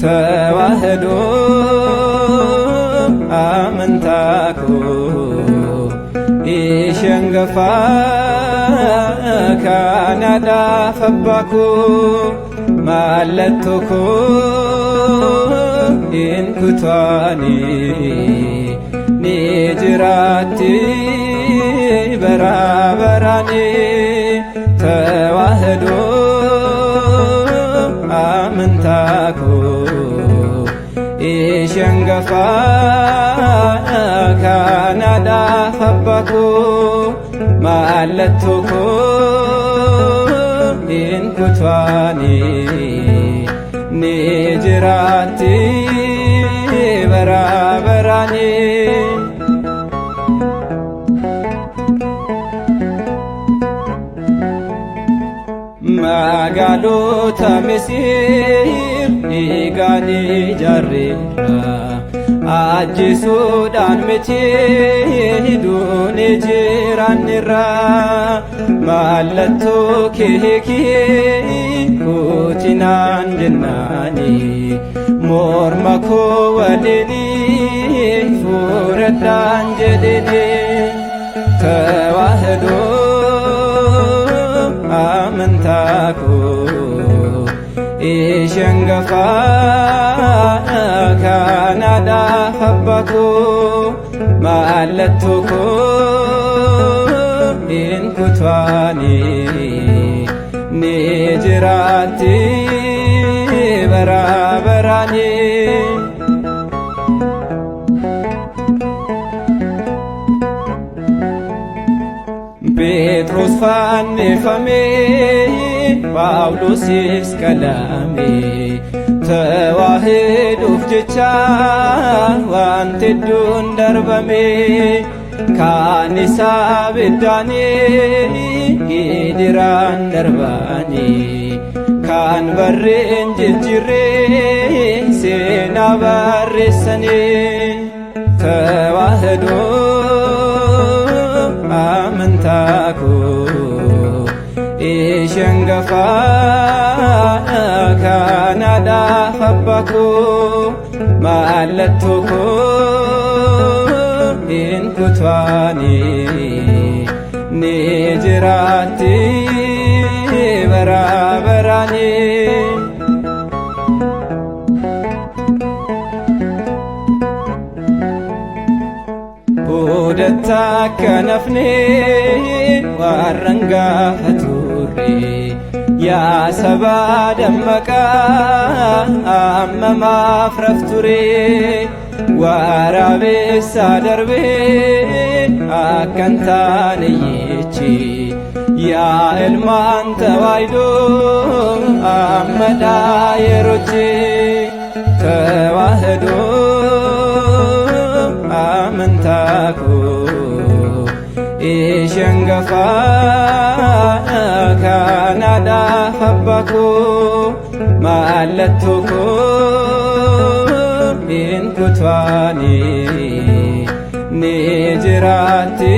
ተዋህዶ amantaa koo isheen hangafaa kanaadhaaf abbaa koo mallattoo koo hin kutaani ni jiraatti bara baraani ተዋህዶ amantaa koo isheen hangafaa kanaadhaaf abbaa koo mallattoo koo hin kutaani ni jiraatti bara baraani. Magaalota Misir dhiigaan ijaarreerra ajjeesuudhaan miti duun jiraannirra mallattoo keekee kutinaan jennaani morma koo waliin furadhaan jedheni ተዋህዶ amantaa koo isheen hangafaa kanaadhaaf abbaa koo mallattoo koo hin kutaani ni jiraatti bara baraani. Phexros fannifamee Phaawulosis qalame ተዋህዶፍ jecha wanti hedduun darbame kaan isaa biddaanii gidiraan darbanii kaan barreen jijjiirree seenaa barreessanii ተዋህዶ amantaa koo isheen hangafaa kanaadhaaf abbaa koo mallattoo koo hin kutaani ni jiraatti bara baraani. Boodatti akka nafnee warran gaafa turre yaa saba dammaqaa amma maaf rafture waraabessa darbee akkan taane yechi yaa ilmaan ተዋሕዶ ammadhaa yeroochi ተዋህዶ amantaa koo isheen hangafaa kanaadhaaf abbaa koo mallattoo koo hin kutaani ni jiraatti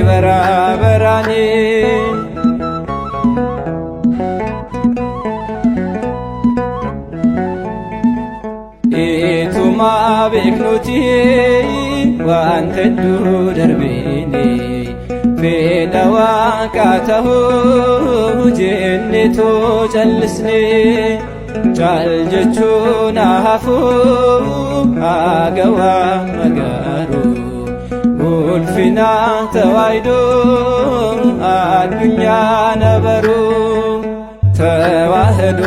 bara baraani. Ituma beeknuti wanta hedduu darbeeni fedha waaqaa ta'uu jenneetoo callisne cal jechuun hafuu haagawaa magaaru ulfina ተዋሕዶ addunyaa nabaru ተዋህዶ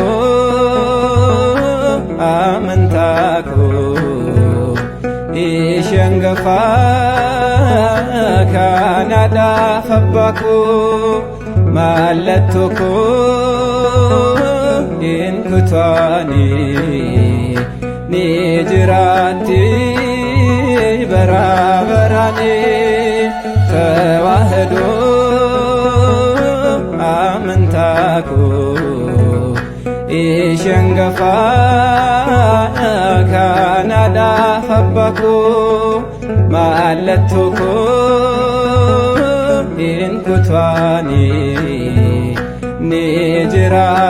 amantaa koo isheen hangafaa kanaadhaaf abbaa koo mallattoo koo hin kutaani ni jiraatti bara baraani ተዋህዶ amantaa koo isheen hangafaa kanaadhaaf abbaa koo mallattoo koo hin kutaani ni jiraatti.